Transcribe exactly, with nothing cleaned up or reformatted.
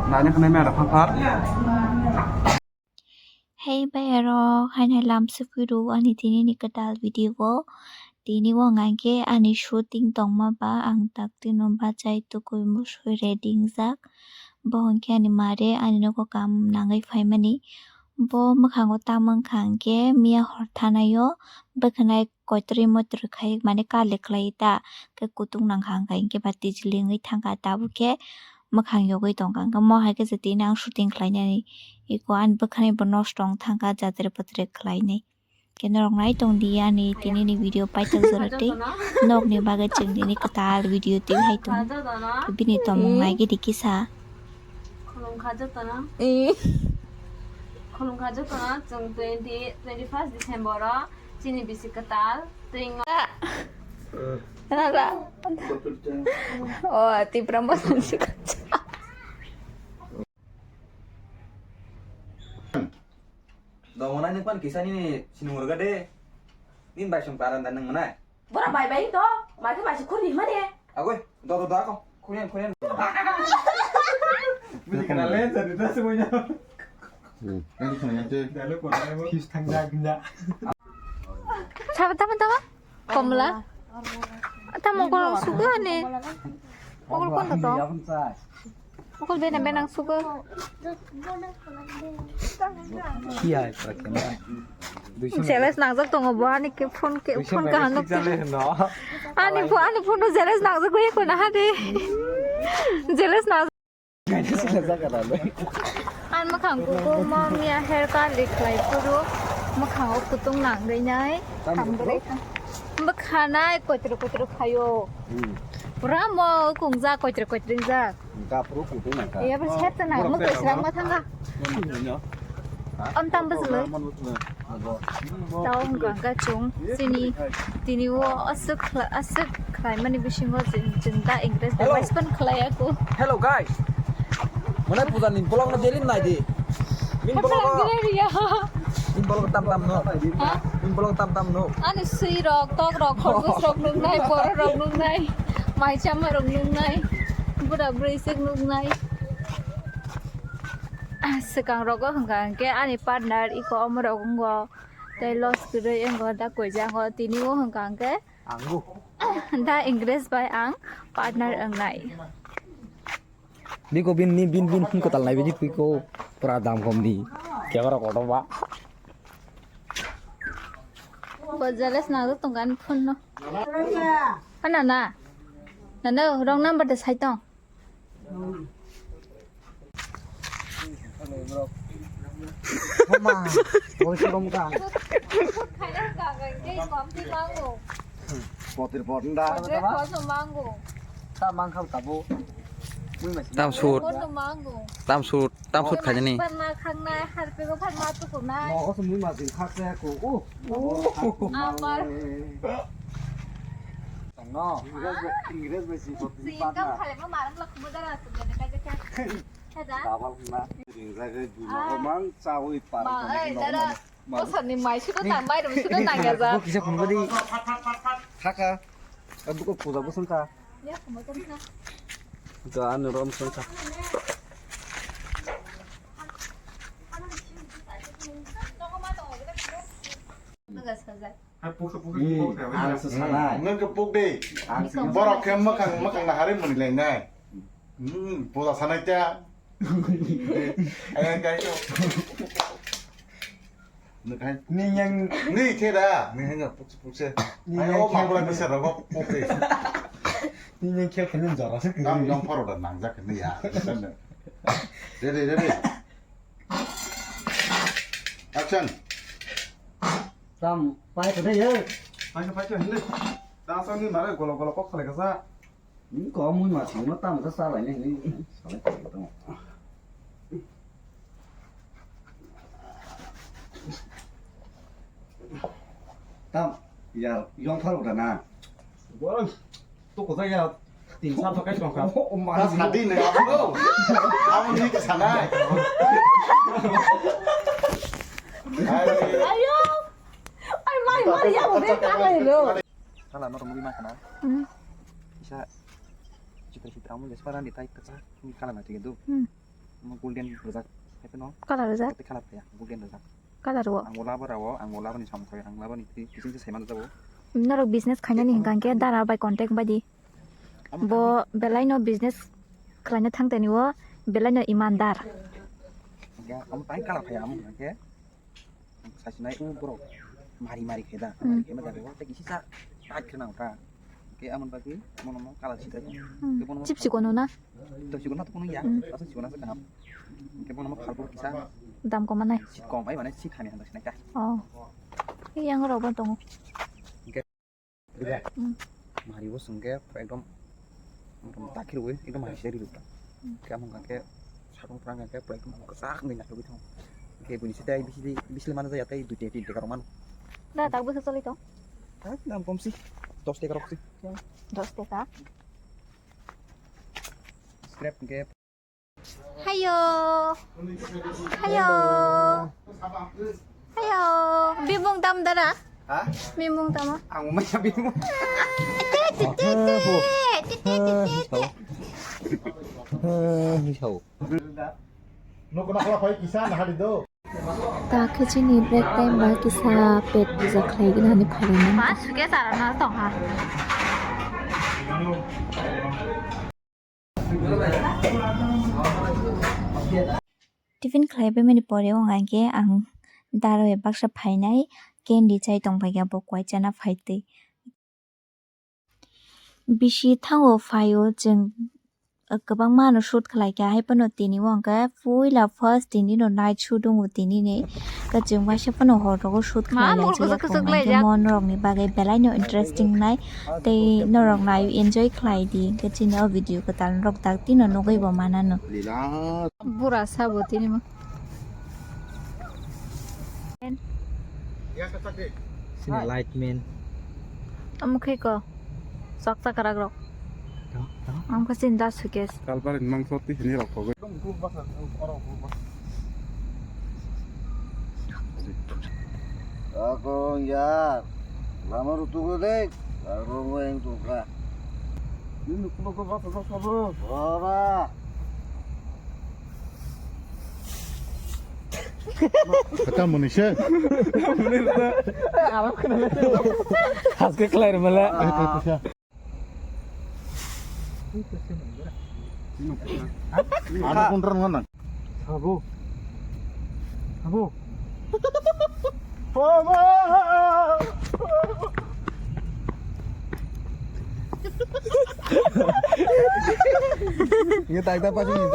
Nani khnai mera phang phar. Hey bayarok, hainai lam sukui rw ani tini ni kwtal video o. Tini o hwnkha khe ani shooting tongma ba ang tak tino bachai tukui musui ready wngjak. Bo hwnkhe ani mare ani nogo kam nangwi phaimani. Bo mwkhango tamo wngkha hwnkhe miya hor thanai o bwkhanai koitrwi moitrwi khai mane kali khlai ta khe kutung nangkha hwnkha hinkhe ba twijli wngwi thangkha tabuk khe mwkhang yogwi tongkha hwnkhe mo hai khe je tini ang shooting khlainani iko ani bwkhanai bo nosto wng thangkha jatre patre khlainai. Khe norok nai tong di ani tini ni video paithak jora tei nok ni bagwi chwng tini kwtal video twi hai tongo. Bini tongmung nai gidi kisa. Khulumkha jotono. Eh. Khulumkha jotono chwng twenty, twenty first December o chini bisi kwtal twingo. Nara. Oh, Tipra Motha ni si kacha. Dongonai nung pan kisa nini sinung rwga de. Nin bai sung paran dan nung manai. Bora bai bai to, mai khe mai se khuri mane. Agoi, do do do ako. Khurian khurian. Bini kana le jadi das mo nya. Hmm. Nang khurian te. Dalo ko dai mo. Fis thang ja gna. Sabo tamo tamo. Komla. Tamo ko suga ne. Pokol kon to. Pokol bena bena sugo. Jealous nangjak tongo bo ani ke phone ke phone kaham nuk. Ani phone ani phone no jealous nangjak bai ko na ha de. Jealous nang. Ani mwkhang kuku mo miya hair curly khlai phuru mwkhango kutung nangwi nai. Hambrwi kha. Bwkhanai koitro koitro khaio. Pura mo kungjak koitro koitro jak. Kapru kutung nangkha. Iya, bwsai tana, mukle srang ma thanga. Am tam bwswlwi. Tao hwnkha hwnkha chwng chini tini o aswk khla-, aswk khlaimani bisingo chwng, chwng da English da Hello. Western khlaiya ko. Hello guys. Mane puja ni vlog no daily nai di. Min vlog o. Min vlog tam tam no. Ha? Min vlog tam tam no. Ani sui rok, tok rok, khorgos rok nuknai, boro rok nuknai, mai chama rok nuknai, bura bwrwi sik nuknai. Swkang rogo hwnkha hwnkhe ani partner iko omo rok wngo tei loss kwrwi wngo da koijango tini o hwnkha hwnkhe Ango. Da English bai ang partner wngnai. Biko bin ni bin bin phun kwtal nai bini pui ko pura dam kom di. Kya kara koto ba. Bo jealous nang tong kan phun no. Ana na. Nana wrong number de sai tong. Homa, boi surom ka. Potir pot nda. Ta mang kham tabo. Tam sut. Tam sut, tam sut khainani. Pharma khangnai, harpego pharma tukunai. Nogo sumui ma jing khakse ko. Amar. Tongno. Ingres bai, Ingres bai si bot. Si income khale mo maram lak mo dara su dene kai kya. Kada. Tabal na. Ingres bai nogo mang chawi par. Ma, ai dara. Bosor ni mai sudo nang, mai rum sudo nang ya ja. Kisa phun badi. Thaka. Aduko puja bosong ka. Ya, mo tong ka. Ga anu rom song ka. Naga saja. Hai puksa puksa puksa. Ang se sanai. Nang ke puk de. Ang se. Borok ke makang makang na hari muni lai nai. Hmm, bola sanai ta. Ayang kai to. Nang hai. Ni yang ni ke da. Ni hanya puksa puksa. Ni yang ke. Ayo, mabula bisa rogo puk de. Ni yang ke kene jara se. Tam yang paro da nang jak ni ya. Ready, ready. Action. Tam, pai khe thai, eh. Pai khe, pai khe, hindi. Ta asal ni mare golo golo kok khalai kasa. Ni ko mui ma thang no tam sa sa lai ni, ni. Salai khe to. Tam, ya, yong pharo da na. Bol. Tuku jaya tin sa pakai tongkha. Oh, oh, ta sadi ne abo. Abo ni ke sanai. Ayo. Ai mai mai ya bo de ka lai lo. Kala no rong ma kana. Hmm. Isa. Chitra chitra mo jespa rani tai kacha ni kala na tige do. Hmm. Omo golden rijak, hai phano. Colour rijak? Tei colour phaiya, golden rijak. Colour o? Ang o labo rao, ang o labo ni samung khawi, ang labo ni twi, kising se saiman jago. Norok business khainani hingka hingke dara bai contact bai di. Amo Bo belai no business khlaina thang tani o, belai no imandar. Hingke amo tai colour phaiya, amo hingke. Sasinai o borok mari mari khe da, hmm, mari khe ma jaga o tei kisa sa tight khe nang kha. Ke amon bagwi mono mo kala sita. Hmm. Ke mono mo chip chikon no na? To chikon na to kono ya, hmm, asa chikon asa kaham. Ke mono mo phalbo kisa. Dam koma nai. Sit kom ai mane sit hani handa sinai ka. Oh. Yang rok bo tongo. Hingke Hmm. Mari bo song khe pura ekdom, ekdom dakhir wi, ekdom mari se ri rukha. Hmm. Khe amon khe sakung phrang khe pura ekdom kwchak wngwi naikhe tong. Khe bini site ai bisili, bisili mana jaya tei duite tin teka rok mano. Da, tak bwswk choli tong? Ha, dam kom si, dos teka rok si. Dos teka? Scrap khe Hayo. Hayo. Hayo. Bimung tam dara? Ha? Bimung tamo? Ang umai sa bimung. Te, te, te, te. Te, te, te, te, te. Misao. Misao. Nokna kala phai kisa na hari do. Ta khe chini break time ba kisa pet puja khlai gwnani phaimani. Ma suke chara na tong ha. Tiffin khlai baimani pore wng khe ang daro ya baksa phainai candy chai tong phaikha bo kwai chana phaitwi. Bisi thango phaio chwng kwbangma no shoot khlai kha hai phano tini wng khe puila first tini no night shoot wngo tini ni. Khe chwng waisa phano hor rogo shoot khlai lai chaya khe mon rok ni bagwi belai no interesting nai tei norok nai enjoy khlai di hwnkhe chini o video kwtal rok dak tino nugwi bo manano. Bura sabo tini mo. Sini light man. Amo khe ko sok chakrak rok. Amo khe chini da suitcase. Kalpari mangso twi hini rok thogwi. Ako yar, lama rutugo dek, ako ngoyang tuka. Ini kuno ko basa basa bro. Ora. Kata munise. Haske khlai mala. Ano kontra ngana? Sabo. Sabo. Ini tak dapat ini.